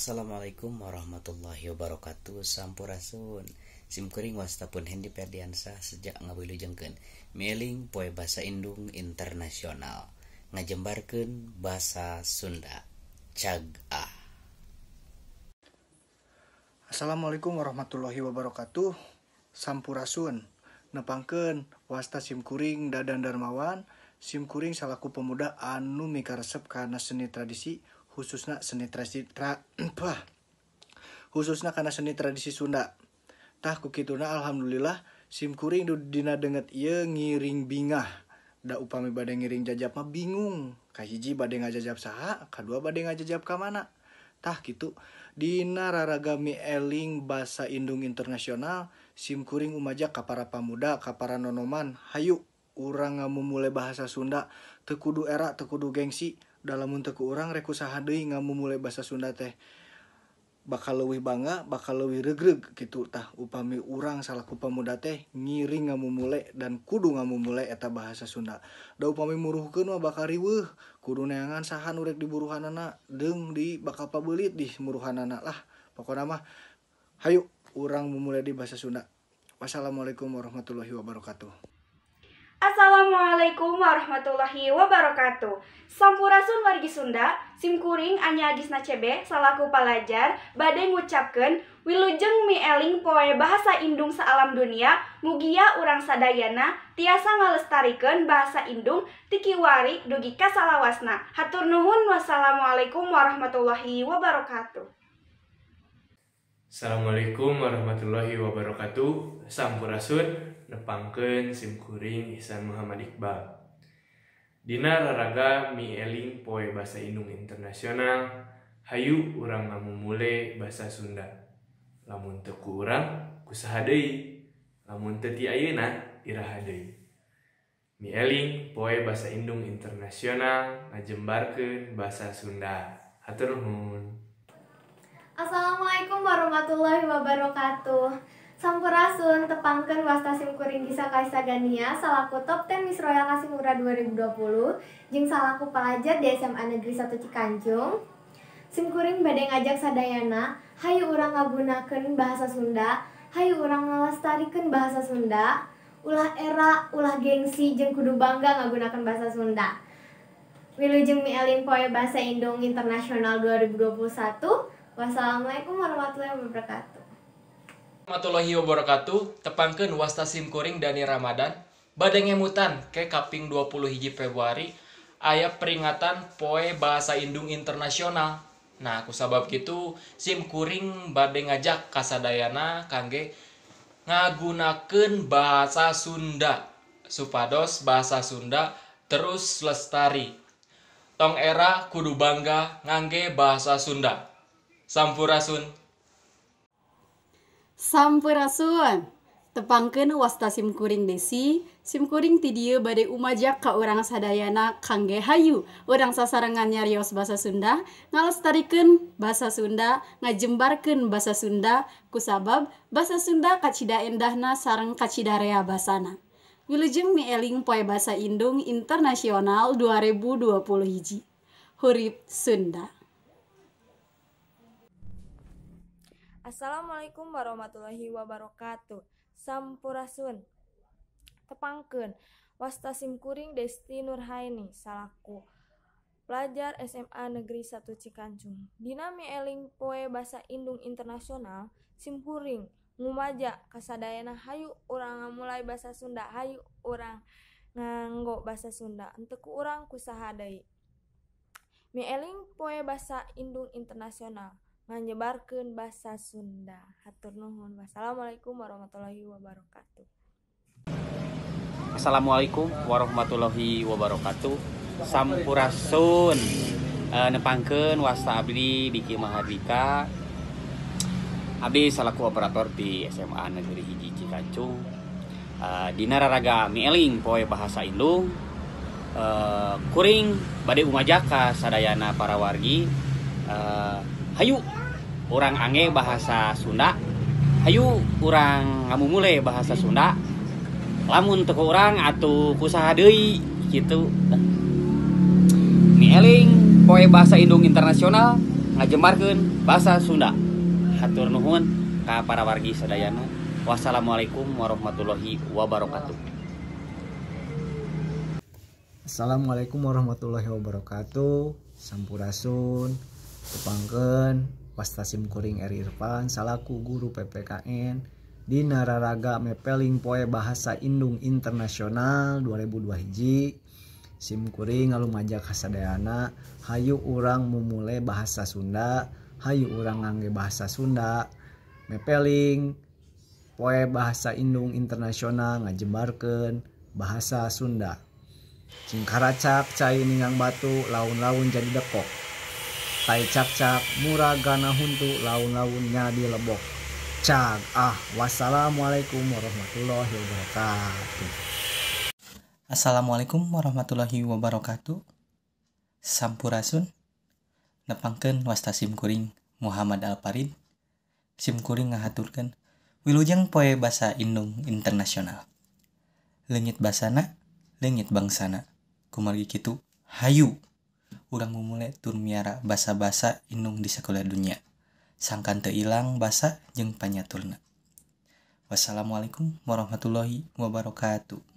Assalamualaikum warahmatullahi wabarakatuh. Sampurasun. Simkuring wastapun Hendi Ferdiansah sejak ngawilujengkeun mieling poe Basa Indung Internasional ngajembarkeun basa Sunda. Cag ah. Assalamualaikum warahmatullahi wabarakatuh. Sampurasun. Nepangkeun wasta simkuring Dadan Darmawan, simkuring salaku pemuda anu mikaresep kana seni tradisi, khususna seni tradisi khususna kana seni tradisi Sunda. Tah ku kituna alhamdulillah simkuring dina denget ieu ngiring bingah. Da upami bade ngiring jajab mah bingung. Kahiji bade ngajajab saha, kadua bade ngajajab ka mana. Tah kitu dina raraga mieling Basa Indung Internasional, simkuring umajak ka para pamuda, ka para nonoman, hayu urang ngamumule bahasa Sunda, teu kudu era, teu kudu gengsi. Da lamun teu ku urang rek kusaha deui ngamumule bahasa Sunda teh bakal leuwih bangga, bakal leuwih regreg kitu. Tah upami urang salaku pamuda teh ngiring ngamumule dan kudu ngamumule eta bahasa Sunda. Da upami muruhkeun mah bakal riweuh, kudu neangan saha nu rek diburuhanana, deung di bakal pabeulit di muruhanana lah. Pokona mah hayu urang mumule di bahasa Sunda. Wassalamualaikum warahmatullahi wabarakatuh. Assalamualaikum warahmatullahi wabarakatuh. Sampurasun wargi Sunda, simkuring Anya Gisna CB salaku palajar bade ngucapkeun wilujeng mieling poe Bahasa Indung saalam dunia, mugia urang sadayana tiasa ngalestarikeun bahasa Indung ti kiwari dugi ka salawasna. Hatur nuhun, wassalamualaikum warahmatullahi wabarakatuh. Assalamualaikum warahmatullahi wabarakatuh. Sampurasun. Nepangkeun simkuring Ihsan Muhammad Iqbal. Dina raraga mieling poe Basa Indung Internasional, hayu urang ngamumule basa Sunda. Lamun teu ku urang, kusaha deui? Lamun teu ti ayeuna, iraha deui? Mieling poe Basa Indung Internasional ngajembarkeun basa Sunda. Hatur nuhun. Assalamualaikum warahmatullahi wabarakatuh. Sampurasun, tepangkeun wasta simkuring Gisa Kaisa Gania salaku top 10 Miss Royal Kasimura 2020 jeung salaku pelajar di SMA Negeri 1 Cikancung. Simkuring bade ngajak sadayana, hayu urang ngagunakeun bahasa Sunda, hayu urang ngalestarikeun bahasa Sunda, ulah era, ulah gengsi jeung kudu bangga ngagunakeun bahasa Sunda. Wilujeng mieling poe Bahasa Indung Internasional 2021. Wassalamualaikum warahmatullahi wabarakatuh. Warahmatullahi wabarakatuh. Tepangkeun wasta simkuring Dani Ramadan bade ngemutan ke kaping 21 Februari aya peringatan poe Bahasa Indung Internasional. Nah, kusabab kitu simkuring bade ngajak kasadayana kangge ngagunakeun bahasa Sunda supados bahasa Sunda terus lestari. Tong era kudu bangga ngangge bahasa Sunda. Sampurasun. Sampurasun. Tepangkeun wasta simkuring Desi, simkuring ti dieu bade umajak ka urang sadayana kangge hayu urang sasarengan nyarios basa Sunda, ngalestarikeun basa Sunda, ngajembarkeun basa Sunda kusabab basa Sunda kacida endahna sareng kacida rea basana. Wilujeng mieling poe Basa Indung Internasional 2021. Hurip Sunda. Assalamualaikum warahmatullahi wabarakatuh. Sampurasun. Tepangkeun wasta simkuring Desti Nurhaini salaku pelajar SMA Negeri 1 Cikancung. Dina mieling poe Basa Indung Internasional, simkuring ngumaja kasadayana hayu urang ngamulai basa Sunda, hayu urang nganggo basa Sunda, henteu ku urang kusaha deui. Mieling poe Basa Indung Internasional nganyebarkeun basa Sunda. Hatur nuhun. Wassalamualaikum warahmatullahi wabarakatuh. Assalamualaikum warahmatullahi wabarakatuh. Sampurasun. Nepangkeun wasta abdi Diki Mahardika. Abdi salaku operator di SMA Negeri 1 Cikancung. Dina raraga mieling poe Bahasa Indung, kuring bade umajak ka sadayana para wargi, hayu urang angge bahasa Sunda, hayu urang ngamumule bahasa Sunda, lamun teu ku urang atuh kusaha deui kitu. Mieling poe Bahasa Indung Internasional ngajembarkeun bahasa Sunda. Hatur nuhun ka para wargi sadayana. Wassalamualaikum warahmatullahi wabarakatuh. Assalamualaikum warahmatullahi wabarakatuh. Sampurasun, tepangkeun wasta simkuring Eri Irfan salaku guru PPKN dina raraga mepeling poe bahasa Indung Internasional 2002 hiji. Simkuring ngalumajak kasadayana, hayu urang mumule bahasa Sunda, hayu urang ngangge bahasa Sunda. Mepeling poe bahasa Indung Internasional ngajembarkeun bahasa Sunda. Cingkaracak cai ninggang batu, laun-laun jadi dekok. Tai cak-cak muragana huntu, laun-laun nyadi lebok. Cag ah, wassalamualaikum warahmatullahi wabarakatuh. Assalamualaikum warahmatullahi wabarakatuh. Sampurasun. Nepangkeun wasta simkuring Muhammad Alparid. Simkuring ngahaturkeun wilujeng poe basa Indung Internasional. Leungit basana, leungit bangsana. Kumargi kitu, hayu urang mumule tur miara basa-basa indung di sakulah dunya. Sangkan teu ilang basa jeung panyaturna. Wassalamualaikum warahmatullahi wabarakatuh.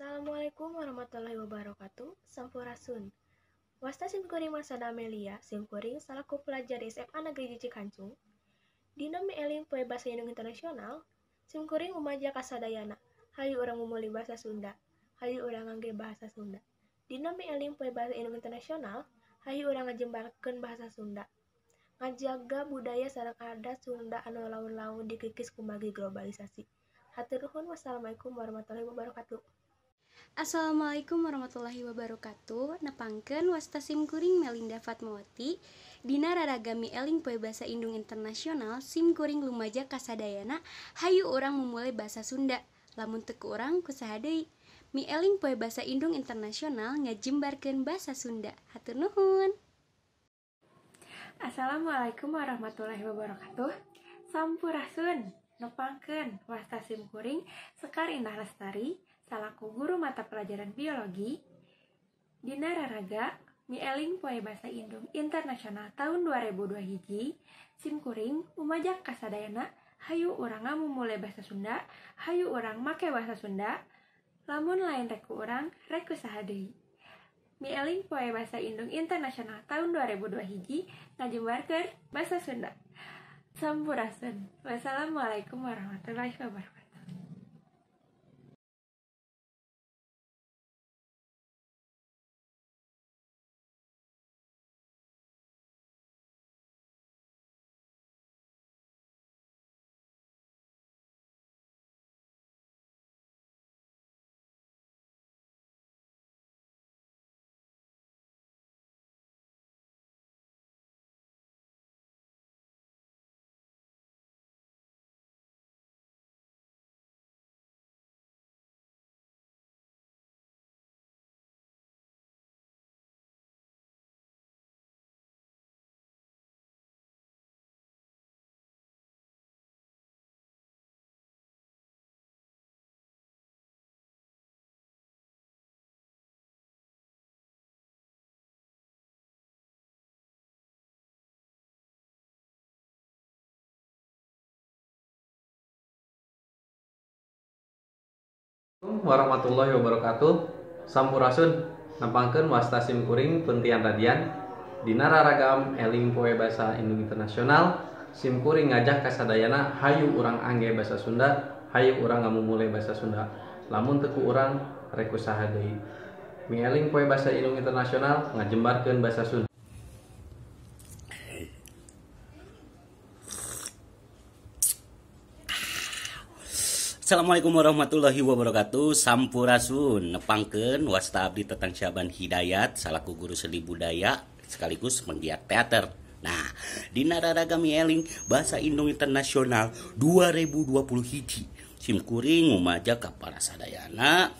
Assalamualaikum warahmatullahi wabarakatuh. Sampurasun. Wasta simkuring Masada Amelia, simkuring salaku pelajar SMA Negeri Cikancung. Dina mieling poe bahasa Indung Internasional, simkuring umaja kasadayana, hayu urang mumuli bahasa Sunda, hayu urang ngangge bahasa Sunda. Dina mieling poe bahasa Indung Internasional, hayu urang ngajembarkeun bahasa Sunda. Ngajaga budaya sareng adat Sunda anu laun-laun dikikis kumargi globalisasi. Hatur nuhun, wassalamualaikum warahmatullahi wabarakatuh. Assalamualaikum warahmatullahi wabarakatuh. Nepangkeun wasta simkuring Melinda Fatmawati. Dina raraga mieling poe bahasa Indung Internasional, simkuring lumaja kasadayana, hayu urang mumule bahasa Sunda. Lamun teu ku urang ku saha deui. Mieling poe bahasa Indung Internasional ngajembarkeun bahasa Sunda. Hatur nuhun. Assalamualaikum warahmatullahi wabarakatuh. Sampurasun. Nepangkeun wasta simkuring Sekar Indah Lestari salaku guru mata pelajaran biologi. Dina raraga mieling poe bahasa Indung Internasional tahun 2002 hiji, simkuring umajak kasadayana, hayu urang ngamumule bahasa Sunda, hayu urang make bahasa Sunda, lamun lain rek ku urang, rek ku saha deui. Mieling poe bahasa Indung Internasional tahun 2002 hiji ngajembarkeun bahasa Sunda. Sampurasun. Wassalamualaikum warahmatullahi wabarakatuh. Warahmatullahi wabarakatuh. Sampurasun. Nepangkeun wasta simkuring Pentian Radian. Dina raragam eling poe bahasa Indung Internasional, simkuring ngajak kasadayana, hayu urang angge bahasa Sunda, hayu urang ngamumule bahasa Sunda. Lamun teu ku urang, rek ku saha deui. Mieling poe bahasa Indung Internasional ngajembarkeun bahasa Sunda. Assalamualaikum warahmatullahi wabarakatuh. Sampurasun. Nepangkeun wasta abdi Tetang Syaban Hidayat salaku guru seni budaya sekaligus penggiat teater. Nah, dina raraga mieling Bahasa Indung Internasional 2020 hiji. Sim kuring ngumaja ka para sadayana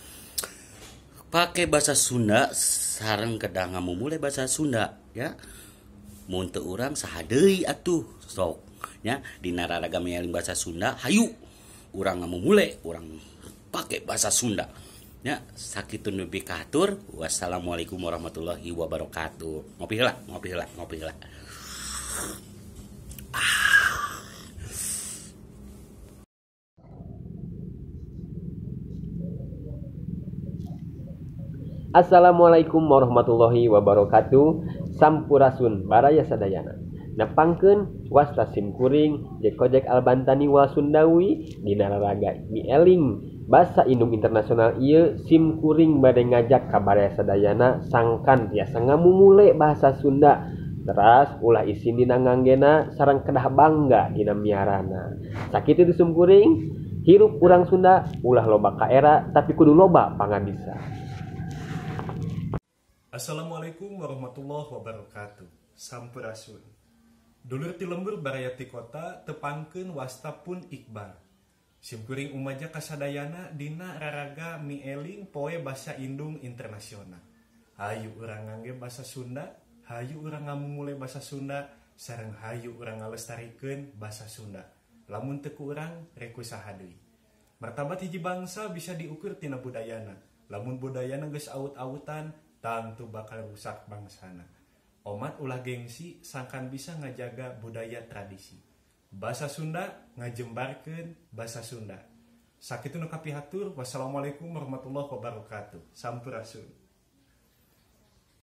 pake bahasa Sunda sareng kedah ngamumule bahasa Sunda ya. Mun teu urang saha deui atuh sok nya dina raraga mieling bahasa Sunda hayu urang ngamumule urang pake bahasa Sunda nya. Sakitu nu kahatur. Wassalamualaikum warahmatullahi wabarakatuh. Ngopi heula, ngopi heula, ngopi heula. Assalamualaikum warahmatullahi wabarakatuh. Sampurasun baraya sadayana. Nepangkeun wasta sim kuring Jekojek Albantani wa Sundawi dina raraga mieling Basa Indung Internasional ieu sim kuring bade ngajak ka baraya sadayana sangkan tiasa ngamumule bahasa Sunda. Teras ulah isin dina nganggena sareng kedah bangga dina miarana. Sakitu di sim kuring, hirup urang Sunda ulah loba kaera tapi kudu loba pangabisa. Assalamualaikum warahmatullahi wabarakatuh. Sampurasun. Dulur ti lembur baraya ti kota tepangkeun wasta pun Iqbal. Simkuring umaja kasadayana dina raraga mieling poe Basa Indung Internasional. Hayu urang ngangge basa Sunda, hayu urang ngamumule basa Sunda, sareng hayu urang ngalestarikeun basa Sunda. Lamun teu ku urang rek ku saha deui. Martabat hiji bangsa bisa diukur tina budayana. Lamun budayana geus awut-awutan, tangtu bakal rusak bangsana. Omat ulah gengsi sangkan bisa ngajaga budaya tradisi. Bahasa Sunda ngajembarkeun bahasa Sunda. Sakitu nu kapihatur. Wassalamualaikum warahmatullahi wabarakatuh. Sampurasun.